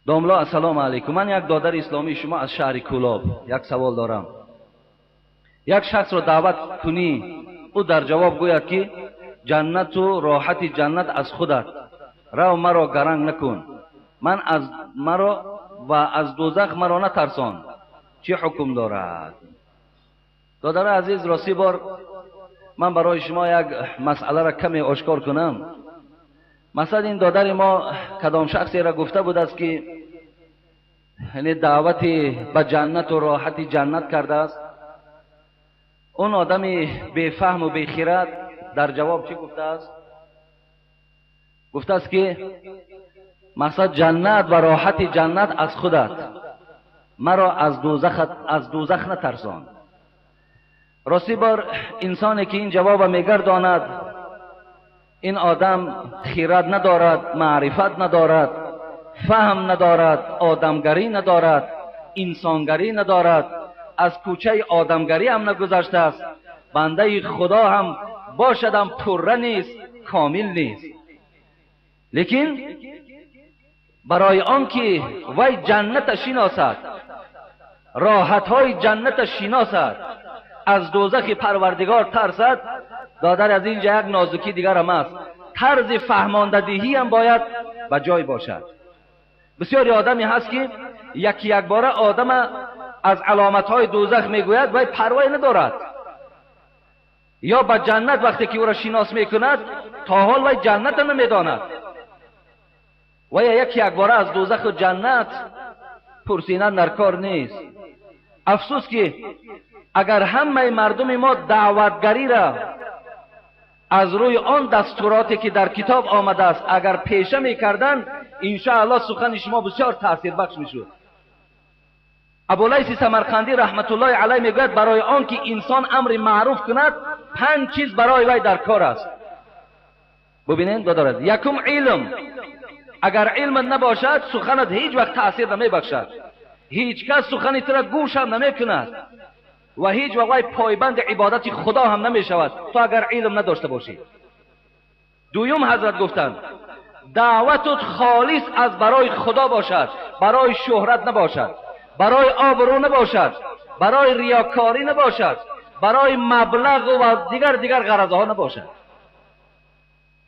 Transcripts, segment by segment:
Домла, ассалому алайкум. Ман як додари исломии шумо аз шаҳри Кӯлоб. Як савол дорам. Як шахсро даъват кунӣ, ӯ дар ҷавоб гӯяд, ки ҷаннату роҳати ҷаннат аз худат. Рав, маро гаранг накун. Ман аз маро ва аз дӯзах маро натарсон. Чӣ ҳукм дорад? Додари азиз, ростӣ бор ман барои шумо як масъаларо каме ошкор кунам. Масалан, ин додари мо кадом шахсеро гуфта будааст, ки яъне даъвати ба ҷаннату роҳати ҷаннат кардааст. Он одами бефаҳму бехират дар ҷавоб чӣ гуфтааст? Гуфтааст, ки мақсад ҷаннат ва роҳати ҷаннат аз худат, маро аз дӯзах натарсон. Ростӣ бор инсоне ки ин ҷавоба мегардонад, ин одам хират надорад, маърифат надорад, фаҳм надорад, одамгарӣ надорад, инсонгарӣ надорад, аз кӯчаи одамгарӣ ҳам нагузаштааст, бандаи худо ҳам бошадам пурра нест, комил нест. Лекин барои он ки вай ҷанната шиносад, роҳатҳои ҷанната шиносад, аз дӯзахи парвардигор тарсад, додар, аз инҷа як нозукӣ дигарам аст. Тарзи фаҳмондадиҳӣ ҳам бояд ба ҷой бошад. Бисёри одаме ҳаст, ки яки якбора одама аз аломатҳои дӯзах мегӯяд, вай парвое надорад. Ё ба ҷаннат вақте ки ӯро шинос мекунад, то ҳол вай ҷанната намедонад. Вай яки якбора аз дӯзаху ҷаннат пурсидан дар кор нест. Афсӯс, ки агар ҳамаи мардуми мо даъватгариро аз рӯи он дастуроте ки дар китоб омадааст, агар пеша мекарданд, иншоаллоҳ сухани шумо бисёр таъсирбахш мешуд. Абулайси Самарқандӣ раҳматуллоҳи алайҳ мегӯяд, барои он ки инсон амри маъруф кунад, панҷ чиз барои вай дар кор аст. Бубинед, додарад: якум, илм. Агар илм набошад, суханат ҳеҷ вақт таъсир намебахшад, ҳеҷ кас сухани тура гӯш ҳам намекунад ва ҳеҷ вақт вай пойбанди ибодати худо ҳам намешавад, то агар илм надошта бошӣ. Дуюм, ҳазрат гуфтанд, даъватут холис аз барои худо бошад, барои шӯҳрат набошад, барои обрӯ набошад, барои риёкорӣ набошад, барои маблағ ва дигар дигар ғаразҳо набошад.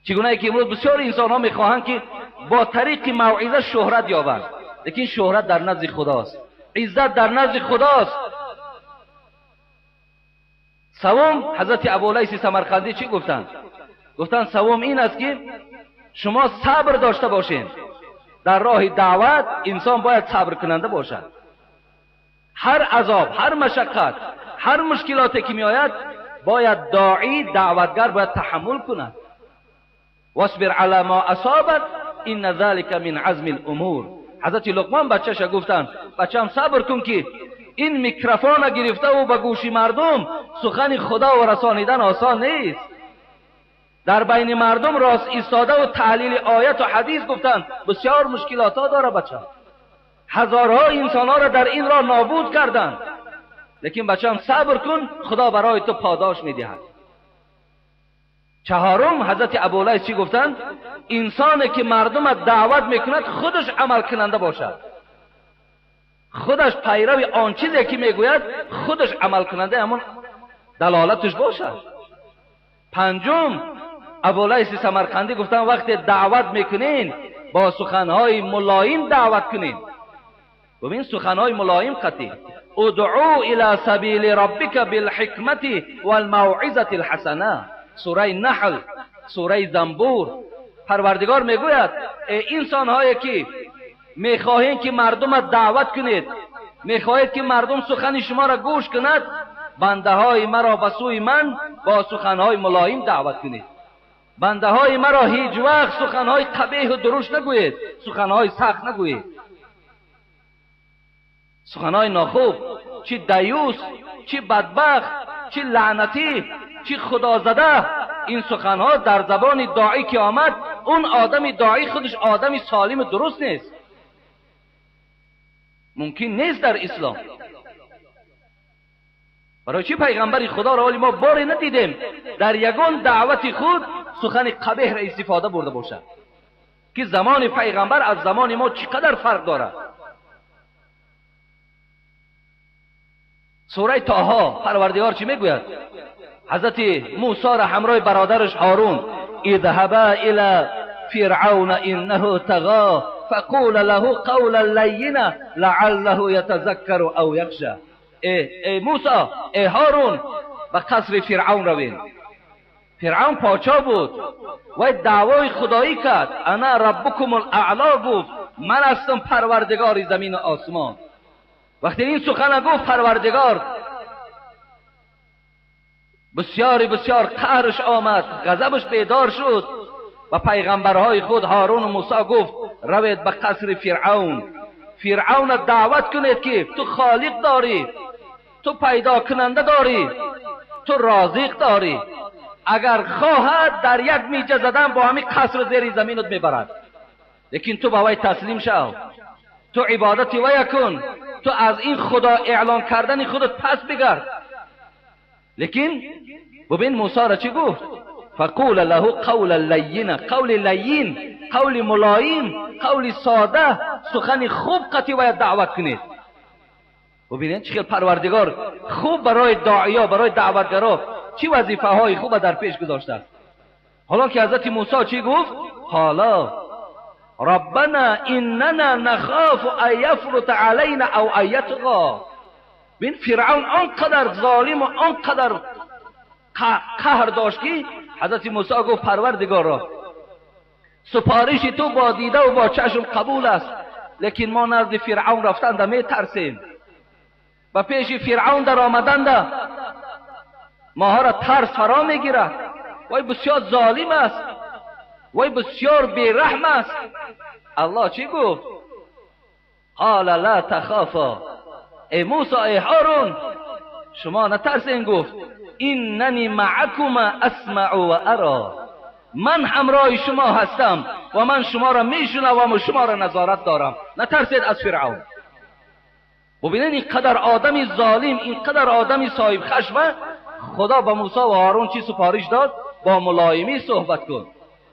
Чӣ гунае ки имрӯз бисёри инсонҳо мехоҳанд, ки бо тариқи мавъиза шӯҳрат ёбанд, лекин шӯҳрат дар назди худост, иззат дар назди худост. Савум, ҳазрати Абулайси Самарқандӣ чӣ гуфтанд? Гуфтанд, савум ин аст, ки шумо сабр дошта бошед. Дар роҳи даъват инсон бояд сабркунанда бошад. Ҳар азоб, ҳар машаққат, ҳар мушкилоте ки меояд, бояд доӣ, даъватгар бояд таҳаммул кунад. Васбир ала ма асобак инна залика мин азми лумур. Ҳазрати Луқмон бачаша гуфтанд: бачам, сабр кун, ки ин микрофона гирифтаву ба гӯши мардум сухани худо расонидан осон нест. Дар байни мардум рост истодаву таҳлили ояту ҳадис гуфтан бисёр мушкилотҳо дора, бача. Ҳазорҳо инсонҳоро дар ин роҳ нобуд карданд, лекин, бачам, сабр кун, худо барои ту подош медиҳад. Чаҳорум, ҳазрати Абулайс чӣ гуфтанд? Инсоне ки мардума даъват мекунад, худаш амалкунанда бошад, худаш пайрави он чизе ки мегӯяд, худаш амалкунандаи ҳамон далолаташ бошад. Панҷум, Абулайси Самарқандӣ гуфтанд, вақте даъват мекунен, бо суханҳои мулоим даъват кунед. Бубин, суханҳои мулоим қатӣ. Удъу ила сабили раббика билҳикмати валмавъизати лҳасана. Сураи Наҳл, сураи Занбур. Парвардигор мегӯяд: э инсонҳое ки мехоҳем ки мардума даъват кунед, мехоҳед ки мардум сухани шуморо гӯш кунад, бандаҳои маро ба сӯи ман бо суханҳои мулоим даъват кунед. Бандаҳои маро ҳеҷ вақт суханҳои қабеҳу дурушт нагӯед, суханҳои сахт нагӯед, суханҳои нохуб, чӣ даюс, чӣ бадбахт, чӣ лаънатӣ, чӣ худозада. Ин суханҳо дар забони доӣ ки омад, он одами доӣ худаш одами солиму дуруст нест, мумкин нест дар ислом. Барои чӣ пайғамбари худоро оли мо боре надидем, дар ягон даъвати худ сухани қабеҳро истифода бурда бошад? که زمان پیغمبر از زمان ما چقدر فرق دارد. سوره طه پروردگار چی میگوید؟ حضرت موسی را همراه برادرش هارون، اذهبا الى فرعون انه طغى فقول له قولا لینا لعله یتذکر او یخشى. ای موسی، ای هارون، به قصر فرعون روین. فرعون پاچا بود و دعوای خدایی کرد، انا ربکم الاعلا گفت، من هستم پروردگار زمین و آسمان. وقتی این سخن گفت، پروردگار بسیار بسیار قهرش آمد، غضبش بیدار شد و پیغمبرهای خود هارون و موسی گفت روید به قصر فرعون، فرعون دعوت کنید که تو خالق داری، تو پیدا کننده داری، تو رازق داری، اگر خواهد در یک میجه زدن با همین قصر زیر زمینت میبرد، لیکن تو با وی تسلیم شو، تو عبادت وی کن، تو از این خدا اعلان کردن خودت پس بگرد. لیکن ببین موسی را چی گفت؟ فقول له قولا لینا، قول لین، قول ملایم، قول ساده، سخن خوب قطعی باید دعوت کنید. ببینید چه پروردگار خوب برای داعیا، برای دعوتگرا چی وظیفه های خوب در پیش گذاشته است. حالا که حضرت موسی چی گفت؟ حالا ربنا اننا نخاف ان یفرط علینا او ان یطغی. ببین فرعون آنقدر ظالم و آنقدر قهر داشت که حضرت موسی گفت پروردگارا سپارش تو با دیده و با چشم قبول است، لیکن ما نزد فرعون رفتن می ترسیم، و پیش فرعون در آمدن ماها را ترس فرا میگیرد، وی بسیار ظالم است، وی بسیار بیرحم است. الله چی گفت؟ قال لا تخافا، ای موسی ای هارون شما نترسین. گفت اننی معکما اسمع و ارا، من همراه شما هستم و من شما را میشنوم و شما را نظارت دارم، نترسید از فرعون. ببینید اینقدر آدمی ظالم، اینقدر آدمی صاحب خشمه، خدا به موسی و هارون چی سفارش داد؟ با ملایمی صحبت کن،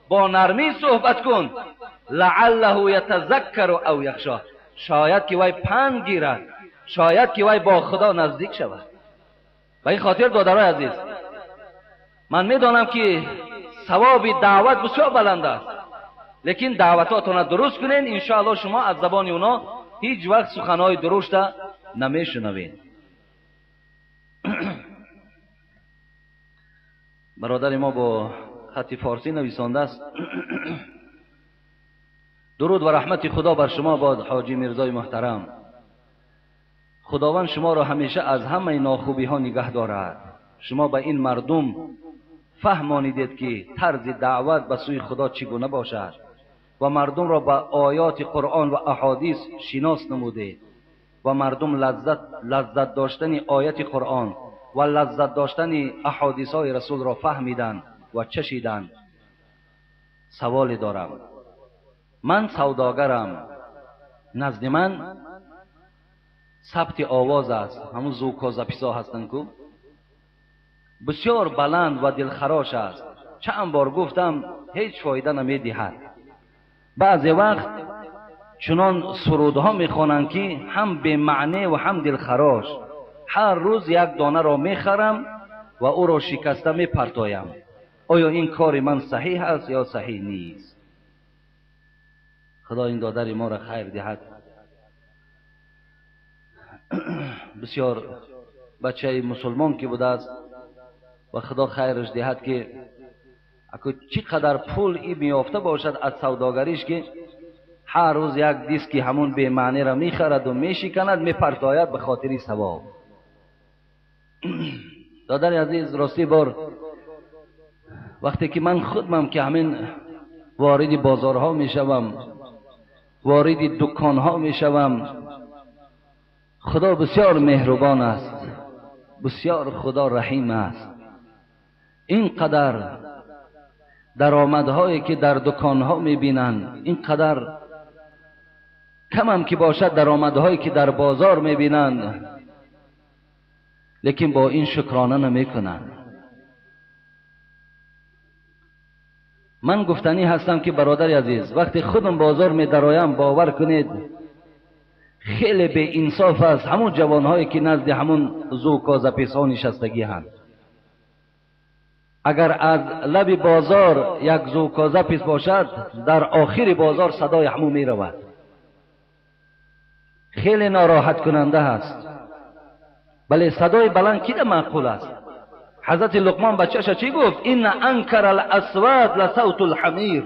با نرمی صحبت کن، لعله یتذکر او یخشی، شاید که وی پند گیرد، شاید که وی با خدا نزدیک شود. به این خاطر دادرای عزیز، من میدانم که ثواب دعوت بسیار بلند است، لیکن دعوتاتون درست کنین، انشاءالله شما از زبان اونا هیچ وقت سخنهای درشت نمیشنوین. برادر ما با خط فارسی نویسانده است. درود و رحمت خدا بر شما باد حاجی میرزای محترم. خداوند شما را همیشه از همه ناخوبی ها نگه دارد. شما به این مردم فهمانیدید که طرز دعوت به سوی خدا چگونه باشد و مردم را به آیات قرآن و احادیث شناس نمودید و مردم لذت داشتن آیت قرآن و لذت داشتن احادیث های رسول را فهمیدند و چشیدند. سوالی دارم، من سوداگرم، نزد من ثبت آواز است، همون زوکازپیسا هستن کو، بسیار بلند و دلخراش است. چند بار گفتم هیچ فایده نمیدهد. بعضی وقت چنان سرودها میخوانند که هم به معنی و هم دلخراش. هر روز یک دانه را میخرم و او را شکسته میپرتایم. آیا این کار من صحیح است یا صحیح نیست؟ خدا این دادر ما را خیر دهد. بسیار بچه مسلمان که بوده است و خدا خیرش دهد که اگه چقدر پول ای میافته باشد از سوداگریش که هر روز یک دیسکی همون به معنی را میخرد و میشکند میپرتاید به خاطر ثواب. دادر عزیز، راستی بار وقتی که من خودم که همین وارد بازارها میشوم، وارد دکانها میشوم، خدا بسیار مهربان است، بسیار خدا رحیم است. اینقدر درآمدهایی که در دکانها میبینند، اینقدر کم هم که باشد درآمدهایی که در بازار میبینند، لیکن با این شکرانه نمیکنند. Ман гуфтанӣ ҳастам ки бародари азиз, вақте худам бозор медароям, бовар кунед, хеле беинсоф аст ҳамон ҷавонҳое ки назди ҳамон звукозаписҳо нишастагӣ ҳанд. Агар аз лаби бозор як звукозапис бошад, дар охири бозор садои ҳамон меравад. Хеле нороҳаткунанда ҳаст. Бале, садои баланд кида маъқул аст? Ҳазрати Луқмон бачаша чӣ гуфт? Инна анкара аласват ласавту лҳамир.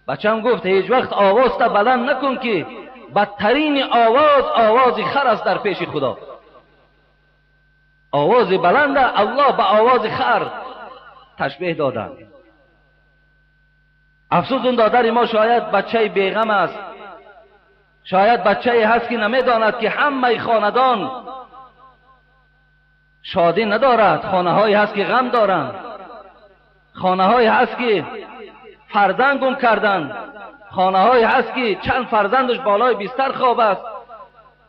Бачам гуфт ҳеҷ вақт овозта баланд накун ки бадтарини овоз овози хар аст дар пеши Худо. Овози баланда Аллоҳ ба овози хар ташбеҳ доданд. Афсӯс он додари мо шояд бачаи беғам аст, шояд бачае ҳаст ки намедонад ки ҳамаи хонадон шодӣ надорад, хонаҳое ҳаст ки ғам доранд, хонаҳое ҳаст ки фарзанд гум карданд, хонаҳое ҳаст ки чанд фарзандаш болои бистар хоб аст.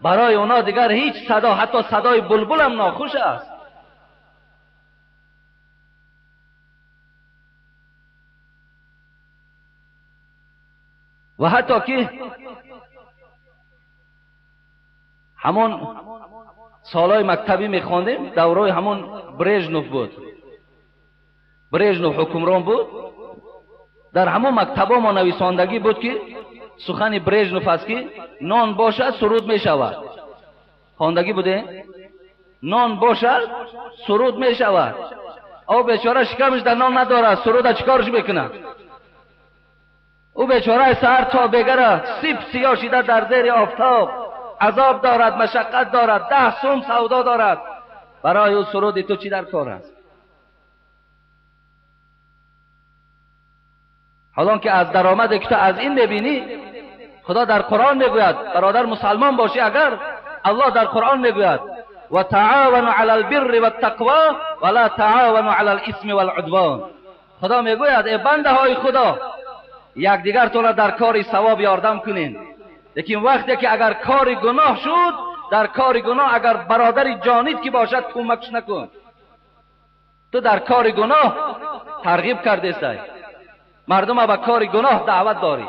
Барои онҳо дигар ҳеҷ садо, ҳатто садои булбулам нохуш аст. Ва ҳатто ки ҳамон солҳои мактабӣ мехондем, давраи ҳамон Брежнев буд, Брежнев ҳукмрон буд. Дар ҳамон мактабҳо мо нависондагӣ буд ки сухани Брежнев аст ки нон бошад суруд мешавад. Хондагӣ буде? Нон бошад суруд мешавад. О бечора шикамаш дар нон надорад, суруда чикорш мекунад? Ӯ бечора саҳар то бегара сип сиёҳ шида дар зери офтоб азоб дорад, машаққат дорад, 10 сум савдо дорад. Барои ӯ суруди ту чӣ дар кор аст? ҳолон ки аз даромаде ки ту аз ин мебинӣ, Худо дар Қуръон мегӯяд, бародар мусалмон бошӣ агар, Аллоҳ дар Қуръон мегӯяд ва таъавану ала албирри ваттақво ва ла таъавану ала алисми валудвон. Худо мегӯяд э бандаҳои Худо, якдигартонро дар кори савоб ёрдам кунед, лекин вақте ки агар кори гуноҳ шуд, дар кори гуноҳ агар бародари ҷонид ки бошад кӯмакш накун. Ту дар кори гуноҳ тарғиб кардесай, мардума ба кори гуноҳ даъват дорӣ.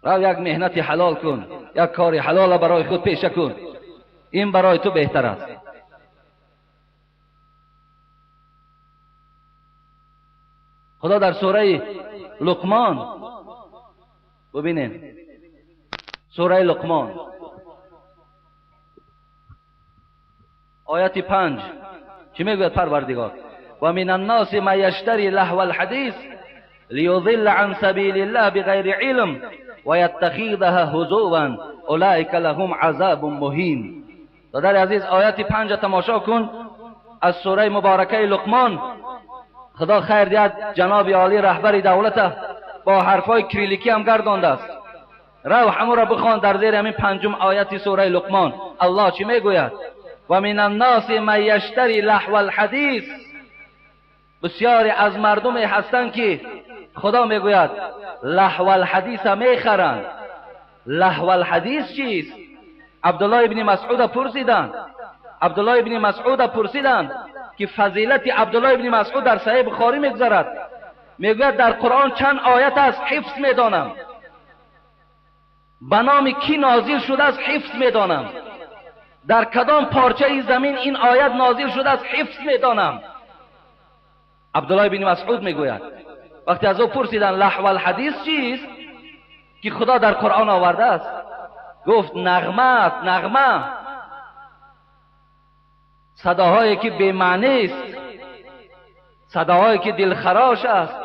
Рав як меҳнати ҳалол кун, як кори ҳалола барои худ пеша кун, ин барои ту беҳтар аст. Худо дар сураи Луқмон бубинед, сураи Луқмон ояти 5 чӣ мегӯяд Парвардигор? Ва мин анноси ман яштари лаҳва алҳадис лиюзилла ан сабилиллаҳ бигайри илм ва яттахидаҳа ҳузуван улаика лаҳум азабун муҳин. Додари азиз, ояти 5 тамошо кун аз сураи муборакаи Луқмон. Худо хайр диҳад ҷаноби олӣ раҳбари давлата бо ҳарфҳои кирилликӣ ҳам гардондааст. Рав ҳамонро бихон дар зери ҳамин 5 ояти сураи Луқмон. Аллоҳ чӣ мегӯяд? Ва мин анноси ман яштари лаҳва алҳадис. Бисёре аз мардуме ҳастанд ки Худо мегӯяд лаҳва алҳадиса мехаранд. Лаҳва алҳадис чист? Абдуллоҳ ибни Масъуда пурсиданд. Абдуллоҳ ибни Масъуда пурсиданд ки фазилати Абдуллоҳ ибни Масъуд дар Саҳеҳи Бухорӣ мегузарад. Мегӯяд дар Қуръон чанд оят аст ҳифз медонам, ба номи кӣ нозил шудааст ҳифз медонам, дар кадом порчаи замин ин оят нозил шудааст ҳифз медонам. Абдуллоҳ ибни Масъуд мегӯяд вақте аз ӯ пурсиданд лаҳва алҳадис чист ки Худо дар Қуръон овардааст, гуфт нағма аст, нағма, садоҳое ки бемаънист, садоҳое ки дилхарош аст,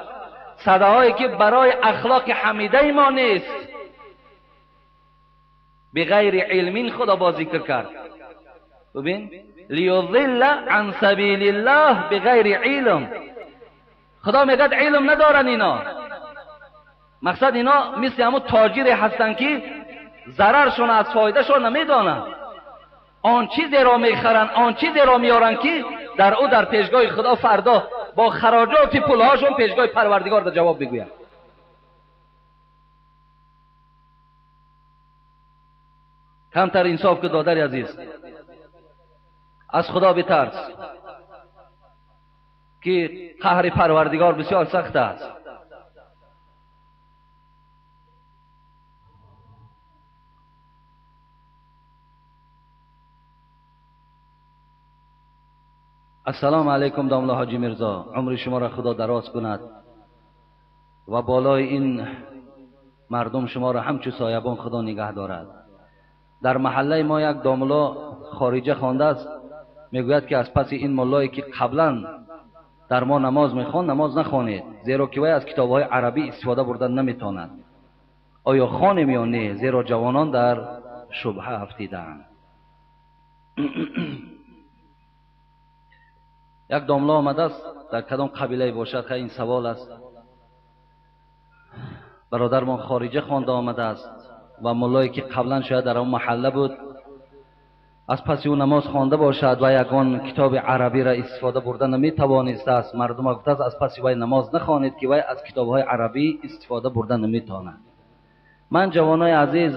садоҳое ки барои ахлоқи ҳамидаи мо нест. бигайри илмин Худо боз зикр кард. Бибин, лиюзилла ан сабилиллаҳ бигайри илм. Худо мегӯяд илм надоранд ино. Мақсад ино мисли ҳамун тоҷире ҳастанд ки зараршон аз фоидашон намедонанд. Он чизеро мехаранд, он чизеро меоранд ки дар ӯ дар пешгоҳи Худо фардо бо хароҷоти пулҳошон пешгоҳи Парвардигор дар ҷавоб бигӯянд. Камтар инсоф ки додари азиз, аз Худо битарс. ки қаҳри Парвардигор бисёр сахт аст. Ассалому алайкум домла Ҳоҷи Мирзо, умри шуморо Худо дароз кунад ва болои ин мардум шуморо ҳамчу соябон Худо нигаҳ дорад. Дар маҳаллаи мо як домло хориҷа хондааст, мегӯяд ки аз паси ин муллое ки қаблан дар мо намоз мехонд, намоз нахонед, зеро ки вай аз китобҳои арабӣ истифода бурдан наметавонад. Оё хонем ё не? Зеро ҷавонон дар шубҳа афтидаанд. Як домло омадааст, дар кадом қабилае бошад, хай ин савол аст. Бародармон хориҷа хонда омадааст ва муллое ки қаблан шояд дар он маҳалла буд, аз паси ӯ намоз хонда бошад ва ягон китоби арабиро истифода бурда наметавонистааст. Мардума гуфтааст аз паси вай намоз нахонед, ки вай аз китобҳои арабӣ истифода бурда наметавонад. Ман ҷавонои азиз,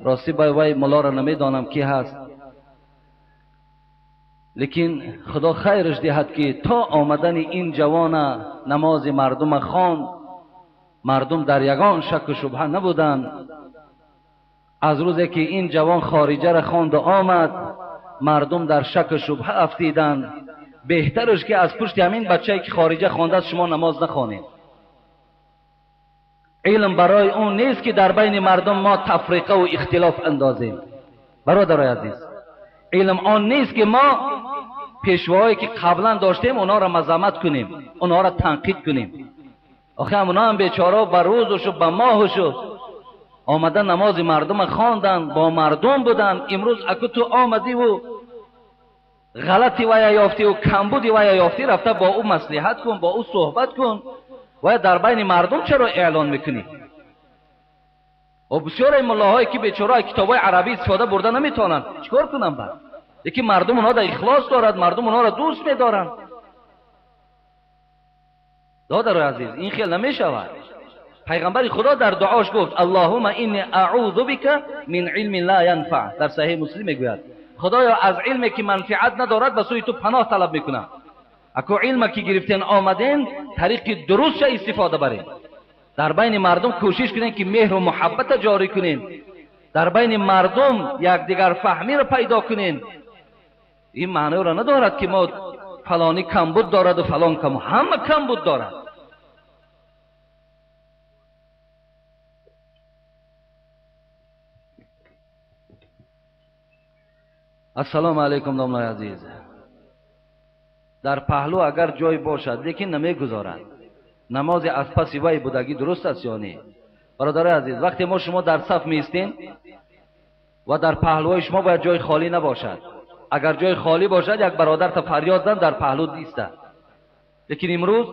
ростӣ ба вай муллоро намедонам ки ҳаст, лекин Худо хайраш диҳад ки то омадани ин ҷавона намози мардума хонд, мардум дар ягон шаку шубҳа набуданд. Аз рӯзе ки ин ҷавон хориҷаро хонду омад, мардум дар шаку шубҳа афтиданд. Беҳтараш ки аз пушти ҳамин бачае ки хориҷа хондааст шумо намоз нахонед. Илм барои он нест ки дар байни мардум мо тафриқаву ихтилоф андозем. Бародарои азиз, илм он нест ки мо пешвоҳое ки қаблан доштем онҳоро мазаммат кунем, онҳоро танқид кунем. Охи ҳам онҳо ҳам бечора ба рӯзушу ба моҳушу омада намози мардума хонданд, бо мардум буданд. Имрӯз аку ту омадиву ғалати вая ёфтиву камбуди вая ёфтӣ, рафта бо ӯ маслиҳат кун, бо ӯ суҳбат кун. Вая дар байни мардум чаро эълон мекунӣ? О бисёре муллоҳое ки бечора китобҳои арабӣ истифода бурда наметавонанд, чӣ кор кунанд баъд? Лекин мардум онҳо дар ихлос дорад, мардум онҳоро дӯст медоранд. Додарои азиз, ин хел намешавад. Пайғамбари Худо дар дуош гуфт: Аллоҳумма инни аъузу бика мин илмин ла янфаъ. Дар Саҳеҳи Муслим мегӯяд: Худоё, аз илме ки манфиат надорад ба сӯи ту паноҳ талаб мекунам. Аку илме ки гирифтен омаден, тариқи дурустша истифода баред. Дар байни мардум кӯшиш кунед ки меҳру муҳаббата ҷорӣ кунед, дар байни мардум якдигарфаҳмиро пайдо кунед. Ин маъноро надорад ки мо фалонӣ камбуд дораду фалон камбуд, ҳама камбуд дорад. Ассалому алайкум домлои азиз. Дар паҳлӯ агар ҷой бошад, лекин намегузорад, намози аз паси вай будагӣ дуруст аст ё не? Бародарои азиз, вақте мо шумо дар саф меистем ва дар паҳлӯҳои шумо бояд ҷои холӣ набошад. Агар ҷои холӣ бошад, як бародар та фарёд зан дар паҳлӯ истад. Лекин имрӯз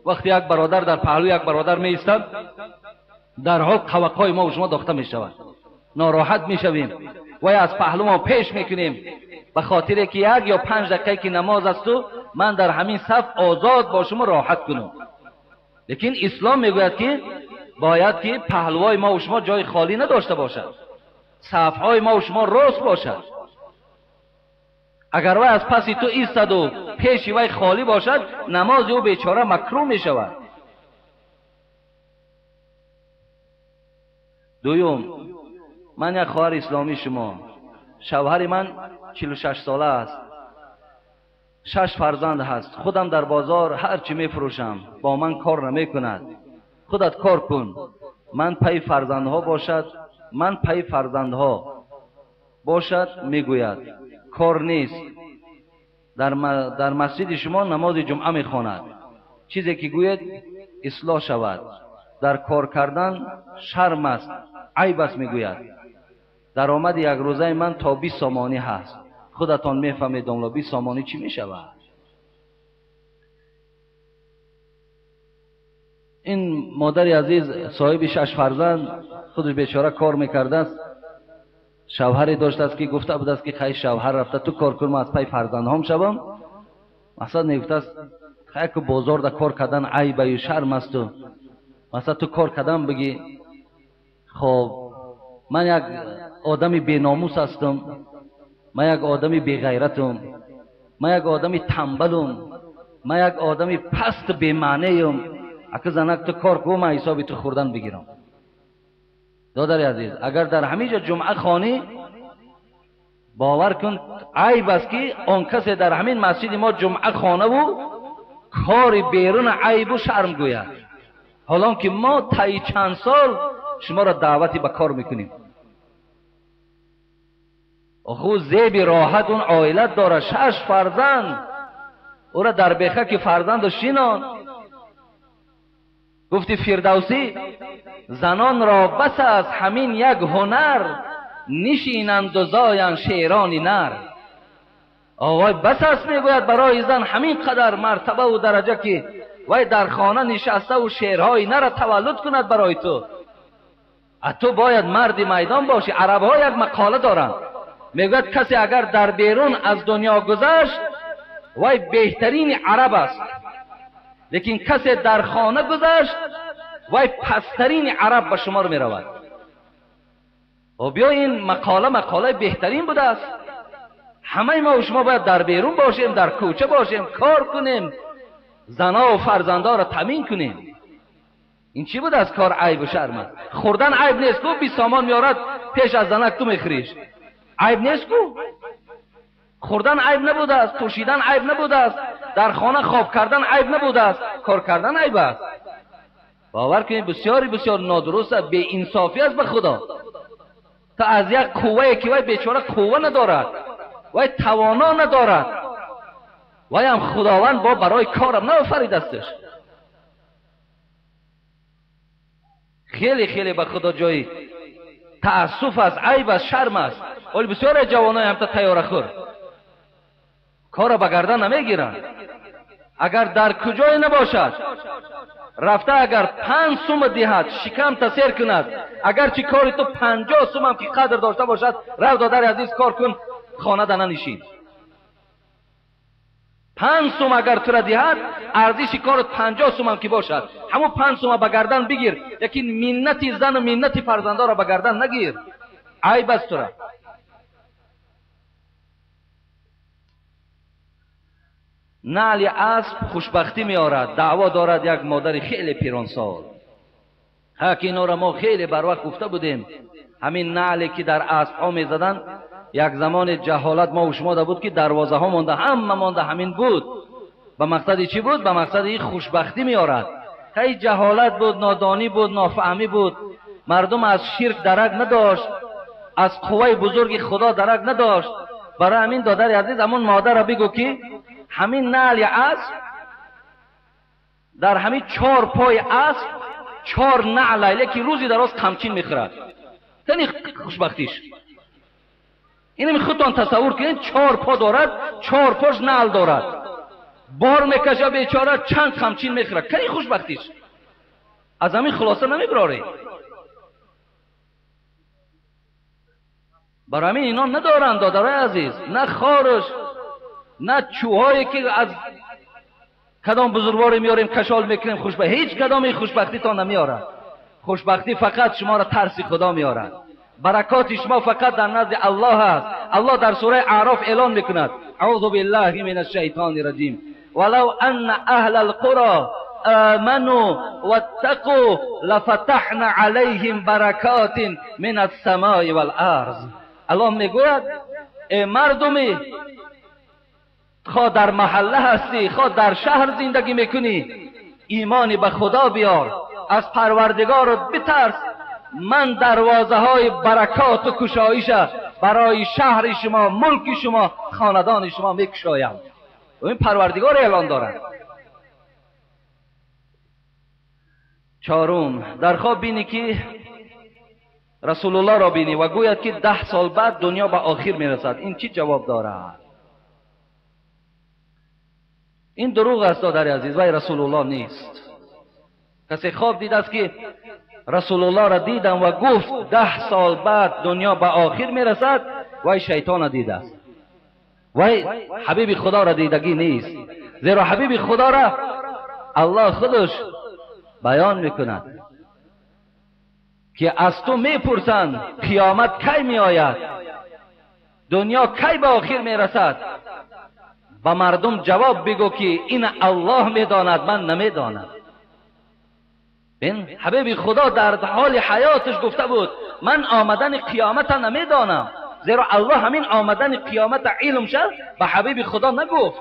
вақте як бародар дар паҳлӯи як бародар меистад, дарҳол қавақҳои мо шумо дохта мешавад, нороҳат мешавем вай аз паҳлӯ мо пеш мекунем, ба хотире ки 1 ё 5 дақиқае ки намоз асту ман дар ҳамин саф озод бо шумо роҳат кунам. Лекин ислом мегӯяд ки бояд ки паҳлӯҳои мо шумо ҷои холӣ надошта бошад, сафҳои мо шумо рост бошад. Агар вай аз паси ту истаду пеши вай холӣ бошад, намози ӯ бечора макрӯҳ мешавад. Дуюм, ман як хоҳари исломии шумо. Шавҳари ман 46 сола аст, 6 фарзанд ҳаст. Худам дар бозор ҳар чӣ мефурӯшам, бо ман кор намекунад. Худат кор кун, ман пайи фарзандҳо бошад, ман пайи фарзандҳо бошад, мегӯяд. Кор нест. Дар масҷиди шумо намози ҷумъа мехонад. Чизе ки гӯед ислоҳ шавад. Дар кор кардан шарм аст, айб аст, мегӯяд. Даромади якрӯзаи ман то 20 сомонӣ ҳаст. Худатон мефаҳмед домло, 20 сомонӣ чӣ мешавад? Ин модари азиз соҳиби 6 фарзанд, худаш бечора кор мекардааст. Шавҳаре доштааст ки гуфта будааст ки хай шавҳар рафта ту кор кун, ман аз пай фарзандҳом шавам. Мақсад мегуфтааст хай ку бозорда кор кардан айбаю шарм асту, масалан ту кор кардан бигӣ. Хоб, ман як одами беномус ҳастам, ман як одами беғайратам, ман як одами тамбалум, Ман як одами паст бемаънеюм, ака занак ту кор ку, ман ҳисоби ту хӯрдан бигирам. Додари азиз, агар дар ҳамин ҷо ҷумъа хонӣ, бовар кун айб аст ки он касе дар ҳамин масҷиди мо ҷумъа хонаву кори берун айбу шарм гӯяд. Ҳолон ки мо таи чанд сол шуморо даъвати ба кор мекунем. Оху зеби роҳат он оилат дорад, 6 фарзанд, ӯра дар беха ки фарзанду шинон. Гуфти Фирдавсӣ, занонро бас аст ҳамин як ҳунар, нишинанду зоянд шерони нар. Овой бас аст мегӯяд барои зан ҳамин қадар мартабаву дараҷа ки вай дар хона нишаставу шеърҳои нара таваллуд кунад барои ту. А ту бояд марди майдон бошӣ. Арабҳо як мақола доранд, мегӯяд касе агар дар берун аз дунё гузашт, вай беҳтарини араб аст, лекин касе дар хона гузашт, вай пасттарини араб ба шумор меравад. Биё ин мақола мақолаи беҳтарин будааст. Ҳамаи мо шумо бояд дар берун бошем, дар кӯча бошем, кор кунем, занаву фарзандоро таъмин кунем. Ин чӣ будааст кор айбу шарм аст? Хӯрдан айб нест ку, 20 сомон меорад, пеш аз занак ту мехӯриш. Айб нест ку? Хӯрдан айб набудааст, пӯшидан айб набудааст, дар хона хоб кардан айб набудааст, кор кардан айб аст. Бовар кунед, бисёри бисёр нодуруст аст, беинсофӣ аст ба Худо. То аз як қуввае ки вай бечора қувва надорад, вай тавоно надорад, вайам Худованд бо барои корам наофаридастش. Хеле хеле ба Худо ҷои таассуф аст, айб аст, шарм аст. Вале бисёре ҷавонои ҳамта тайёрахӯр кора ба гардан намегиранд. Агар дар куҷое набошад, рафта агар 5 сум диҳад, шикам тасер кунад, агарчи кори ту 50 сумам ки қадр дошта бошад, рав додари азиз кор кун, хона да нанишин. 5 сум агар тура диҳад, арзиши корат 50 сумам ки бошад, ҳамун 5 сума ба гардан бигир, лекин миннати зану миннати фарзандоро ба гардан нагир. Айб аст тура. Наъли асп хушбахтӣ меорад. Даъво дорад як модари хеле пиронсол. Ҳа ки инора мо хеле барвақт гуфта будем. Ҳамин наъле ки дар аспҳо мезаданд, як замоне ҷаҳолат мо шумо буд ки дарвозаҳо монда, ҳама монда ҳамин буд. Ба мақсади чӣ буд? Ба мақсади хушбахтӣ меорад. Хай ҷаҳолат буд, нодонӣ буд, нофаҳмӣ буд. Мардум аз ширк дарак надошт, аз қувваи бузурги Худо дарак надошт. Барои ҳамин додари азиз, ҳамон модарро бигӯ ки ҳамин наъли асп дар ҳамин 4 пои асп 4 наъл, лекин рӯзи дароз қамчин мехӯрад. Тани хушбахтиш. Инам худтон тасаввур кунед, 4 по дорад, 4 пош наъл дорад, бор мекаша бечора, чанд қамчин мехӯрад. Кани хушбахтиш. Аз ҳамин хулоса намебароред. Барои ҳамин ино надоранд, додарои азиз, на хорш, на чӯҳое ки аз кадом бузургворе меорем кашол мекунем хушбахт. Ҳеҷ кадоми хушбахтитон намеорад. Хушбахтӣ фақат шуморо тарси Худо меорад. Баракоти шумо фақат дар назди Аллоҳ аст. Аллоҳ дар сураи Аъроф эълон мекунад: аъузу биллаҳи минаш шайтони раҷим, валав анна аҳлал қуро аману ваттақу лафатаҳна алайҳим баракотин минас самои вал арз. Аллоҳ мегӯяд: э мардуми, хоҳ дар маҳалла ҳастӣ, хоҳ дар шаҳр зиндагӣ мекунӣ, имони ба Худо биёр, аз Парвардигорат битарс, ман дарвозаҳои баракоту кушоиша барои шаҳри шумо, мулки шумо, хонадони шумо мекушоям. ин Парвардигор эълон дорад. Чорум, дар хоб бинӣ ки Расулуллоҳро бинӣ ва гӯяд ки 10 сол баъд дунё ба охир мерасад. Ин чӣ ҷавоб дорад? Ин дурӯғ аст, додари азиз, вай Расулуллоҳ нест. Касе хоб дидааст ки Расулуллоҳро дидам ва гуфт 10 сол баъд дунё ба охир мерасад, вай шайтонро дидааст. Вай ҳабиби Худоро дидагӣ нест. Зеро ҳабиби Худоро Аллоҳ худаш баён мекунад ки аз ту мепурсанд қиёмат кай меояд, дунё кай ба охир мерасад. Ба мардум ҷавоб бигӯ, ки ин Аллоҳ медонад, ман намедонам. Бин, ҳабиби Худо дар ҳоли ҳаёташ гуфта буд: ман омадани қиёмата намедонам. Зеро Аллоҳ ҳамин омадани қиёмата илм шад ба ҳабиби Худо нагуфт.